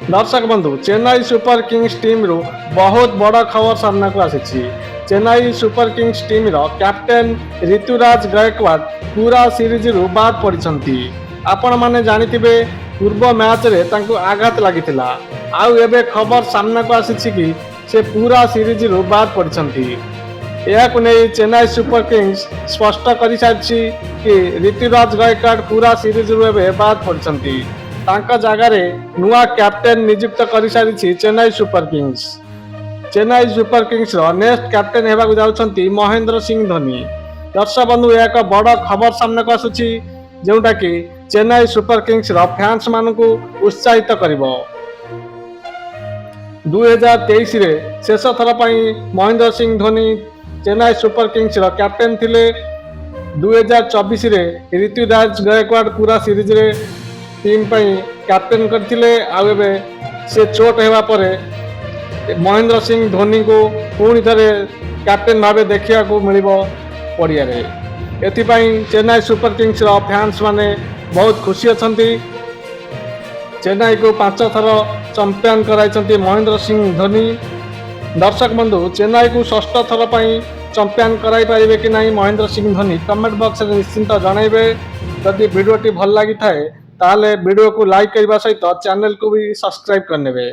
ଦର୍ଶକ ବନ୍ଧୁ, Chennai super Kings ଟିମ୍ରୁ ବହୁତ ବଡ଼ ଖବର ସାମ୍ନାକୁ ଆସିଛି। ଚେନ୍ନାଇ ସୁପର କିଙ୍ଗସ୍ ଟିମ୍ର କ୍ୟାପ୍ଟେନ୍ ଋତୁରାଜ ଗାୟକୱାଡ ପୁରା ସିରିଜରୁ ବାଦ ପଡ଼ିଛନ୍ତି। ଆପଣମାନେ ଜାଣିଥିବେ, ପୂର୍ବ ମ୍ୟାଚ୍ରେ ତାଙ୍କୁ ଆଘାତ ଲାଗିଥିଲା। ଆଉ ଏବେ ଖବର ସାମ୍ନାକୁ ଆସିଛି କି ସେ ପୁରା ସିରିଜରୁ ବାଦ ପଡ଼ିଛନ୍ତି। ଏହାକୁ ନେଇ ଚେନ୍ନାଇ ସୁପର କିଙ୍ଗସ୍ ସ୍ପଷ୍ଟ କରିସାରିଛି କି ଋତୁରାଜ ଗାୟକୱାଡ ପୁରା ସିରିଜରୁ ଏବେ ବାଦ ପଡ଼ିଛନ୍ତି। ତାଙ୍କ ଜାଗାରେ ନୂଆ କ୍ୟାପ୍ଟେନ୍ ନିଯୁକ୍ତ କରିସାରିଛି Chennai super kings. Chennai super କିଙ୍ଗସର ନେକ୍ସଟ କ୍ୟାପ୍ଟେନ୍ ହେବାକୁ ଯାଉଛନ୍ତି ମହେନ୍ଦ୍ର ସିଂ ଧୋନି। ଦର୍ଶକ ବନ୍ଧୁ, ଏହା ଏକ ବଡ଼ ଖବର ସାମ୍ନାକୁ ଆସୁଛି, ଯେଉଁଟାକି ଚେନ୍ନାଇ ସୁପର କିଙ୍ଗସର ଫ୍ୟାନ୍ସ ମାନଙ୍କୁ ଉତ୍ସାହିତ କରିବ। 2023ରେ ଶେଷ ଥର ପାଇଁ ମହେନ୍ଦ୍ର ସିଂ ଧୋନି ଚେନ୍ନାଇ ସୁପର କିଙ୍ଗସର କ୍ୟାପ୍ଟେନ୍ ଥିଲେ। 2024ରେ ଋତୁରାଜ ଗାୟକୱାଡ ପୁରା ସିରିଜରେ ଟିମ୍ ପାଇଁ କ୍ୟାପ୍ଟେନ୍ କରିଥିଲେ। ଆଉ ଏବେ ସେ ଚୋଟ ହେବା ପରେ ମହେନ୍ଦ୍ର ସିଂ ଧୋନିଙ୍କୁ ପୁଣି ଥରେ କ୍ୟାପ୍ଟେନ୍ ଭାବେ ଦେଖିବାକୁ ମିଳିବ ପଡ଼ିଆରେ। ଏଥିପାଇଁ ଚେନ୍ନାଇ ସୁପର କିଙ୍ଗସର ଫ୍ୟାନ୍ସ ମାନେ ବହୁତ ଖୁସି ଅଛନ୍ତି। ଚେନ୍ନାଇକୁ ପାଞ୍ଚ ଥର ଚମ୍ପିଆନ କରାଇଛନ୍ତି ମହେନ୍ଦ୍ର ସିଂ ଧୋନି। ଦର୍ଶକ ବନ୍ଧୁ, ଚେନ୍ନାଇକୁ ଷଷ୍ଠ ଥର ପାଇଁ ଚମ୍ପିଆନ କରାଇ ପାରିବେ କି ନାହିଁ ମହେନ୍ଦ୍ର ସିଂ ଧୋନି, କମେଣ୍ଟ ବକ୍ସରେ ନିଶ୍ଚିନ୍ତ ଜଣାଇବେ। ଯଦି ଭିଡ଼ିଓଟି ଭଲ ଲାଗିଥାଏ, ତାହେଲେ ଭିଡ଼ିଓକୁ ଲାଇକ୍ କରିବା ସହିତ ଚ୍ୟାନେଲକୁ ବି ସବସ୍କ୍ରାଇବ୍ କରିନେବେ।